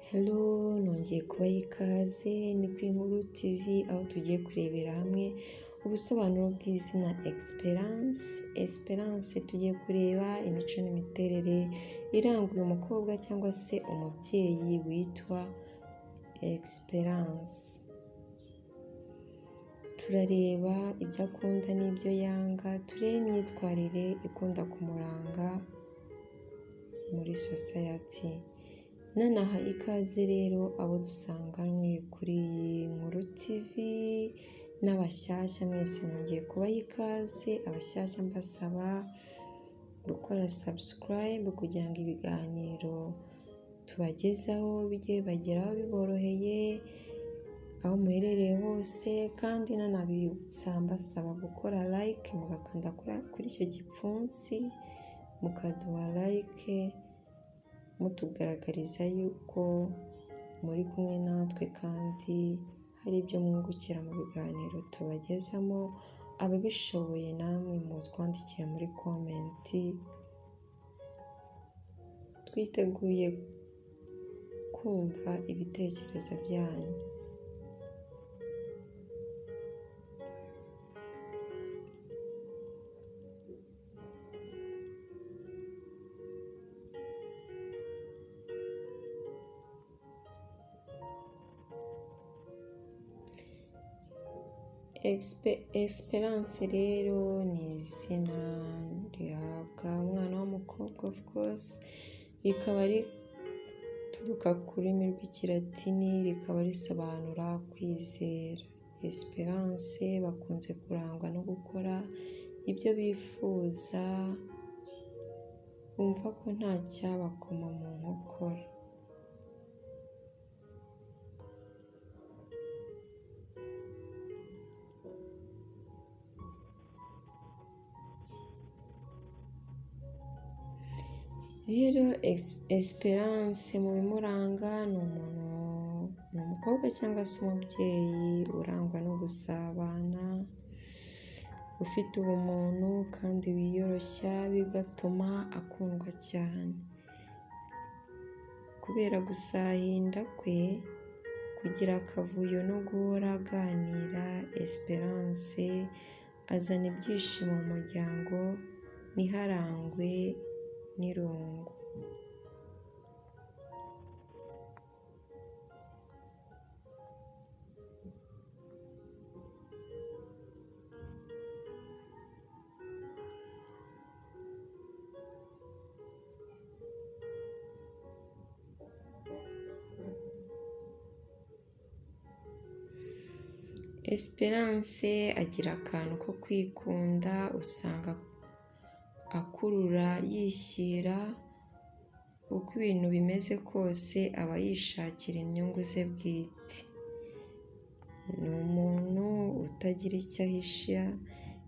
Hello, nongeye kubaha ikaze ni ku Inkuru TV aho tugiye kurebera hamwe ubusobanuro bw'izina Esperance. Esperance tugiye kureba imico n'imiterere iranga uyu mukobwa cyangwa se umubyeyi witwa Esperance. Turareba ibyo akunda n'ibyo yanga, turebe imyitwarire ikunda kumuranga muri sosayati. Nanaha ikaze rero abo dusanganywe kuri iyi Nkuru TV n'abashyashya mwese nongeye kubaha ikaze, abashyashya mbasaba gukora subscribe kugira ngo ibiganiro tubagezaho bijye bibageraho biboroheye aho muherereye hose, kandi nanabibutsa mbasaba gukora like mugakanda kuri icyo gipfunsi mukaduha like mutugaragariza yuko muri kumwe natwe kandi hari ibyo mwungukira mu biganiro tubagezamo. Ababishoboye namwe mutwandikire muri komenti, twiteguye kumva ibitekerezo byanyu. Esperance rero ni izina rihabwa umwana w'umukobwa of course, rikaba rituruka ku rurimi rw'ikilatini, rikaba risobanura kwizera. Esperance bakunze kurangwa no gukora ibyo bifuza, bumva ko nta cyabakoma mu nkokora. Rero Esperance mu bimuranga ni umuntu, ni umukobwa cyangwa se umubyeyi urangwa no gusabana, ufite ubumuntu kandi wiyoroshya, bigatuma akundwa cyane. Kubera gusahinda kwe, kugira akavuyo no guhora aganira, Esperance azana ibyishimo mu muryango ntiharangwe n'irungu. Esperance agira akantu ko kwikunda, usanga akurura yishyira, uko ibintu bimeze kose aba yishakira inyungu ze bwite. Ni umuntu utagira icyo ahisha,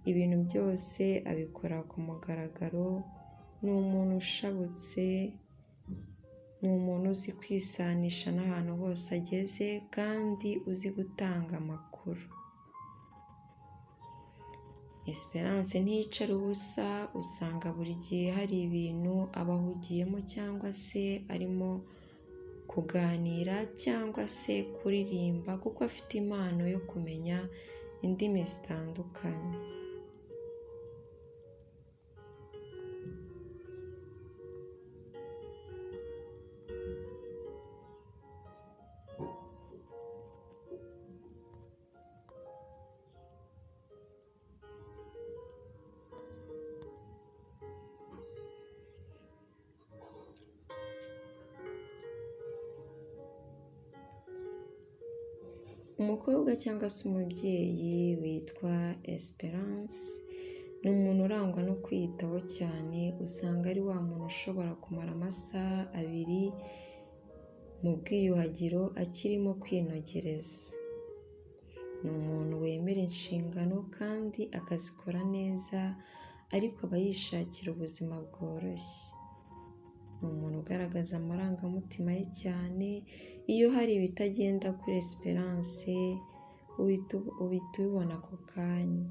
ibintu byose abikora ku mugaragaro, ni umuntu ushabutse, ni umuntu uzi kwisanisha n'ahantu hose ageze kandi uzi gutanga amakuru. Esperance ntiyicara ubusa, usanga buri gihe hari ibintu aba ahugiyemo cyangwa se arimo kuganira cyangwa se kuririmba kuko afite impano yo kumenya indimi zitandukanye. Umukobwa cyangwa se umubyeyi witwa Esperance ni umuntu urangwa no kwiyitaho cyane, usanga ari wa muntu ushobora kumara amasaha abiri mu bwiyuhagiro akirimo kwinogereza. Ni umuntu wemera inshingano kandi akazikora neza, ariko aba yishakira ubuzima bworoshye. Ni umuntu ugaragaza amarangamutima ye cyane, iyo hari ibitagenda kuri Esperance uhita ubibona ako kanya.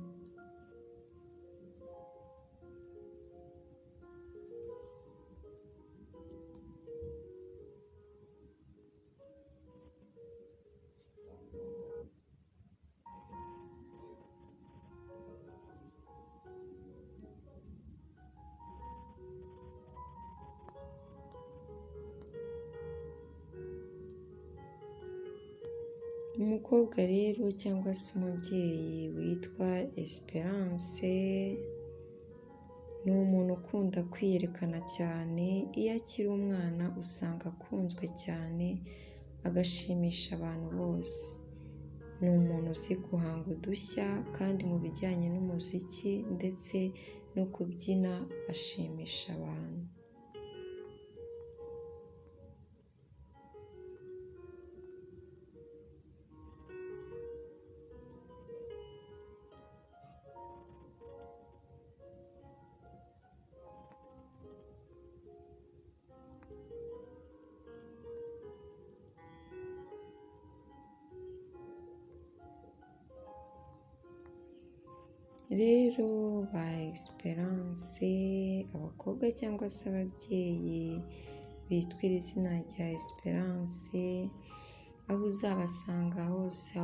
Umukobwa rero cyangwa se umubyeyi witwa Esperance ni umuntu ukunda kwiyerekana cyane, iyo akiri umwana usanga akunzwe cyane agashimisha abantu bose. Ni umuntu uzi guhanga udushya kandi mu bijyanye n'umuziki ndetse no kubyina ashimisha abantu. Rero ba Esperance, abakobwa cyangwa se ababyeyi bitwa iri zina rya Esperance, aho uzabasanga hose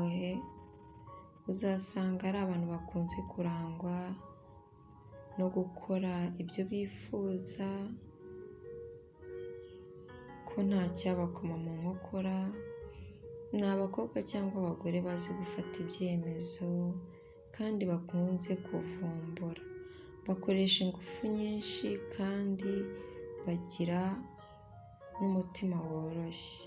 uzasanga ari abantu bakunze kurangwa no gukora ibyo bifuza, ko nta cyabakoma mu nkokora, ni abakobwa cyangwa abagore bazi gufata ibyemezo kandi bakunze kuvumbura, bakoresha ingufu nyinshi kandi bagira n'umutima woroshye.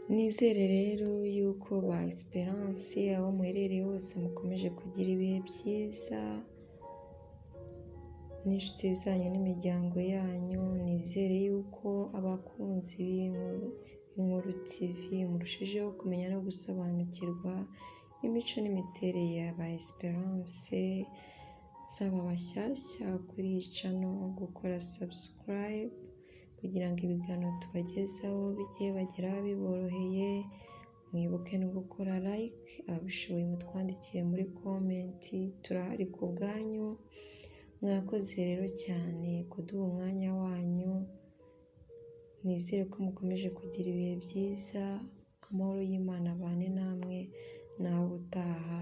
Nizere rero yuko ba Esperance aho muherereye hose mukomeje kugira ibihe byiza n'inshuti zanyu n'imiryango yanyu, nizere yuko abakunzi b'Inkuru TV murushijeho kumenya no gusobanukirwa imico n'imiterere ya ba Esperance, nsaba abashyashya kuri iyi channel gukora subscribe kugira ngo ibiganiro tubagezaho bijye bibageraho biboroheye, mwibuke no gukora like, ababishoboye mutwandikire muri comment, turahari ku bwanyu, mwakoze rero cyane kuduha umwanya wanyu, nizere ko mukomeje kugira ibihe byiza, amahoro y'Imana abane namwe, naho ubutaha.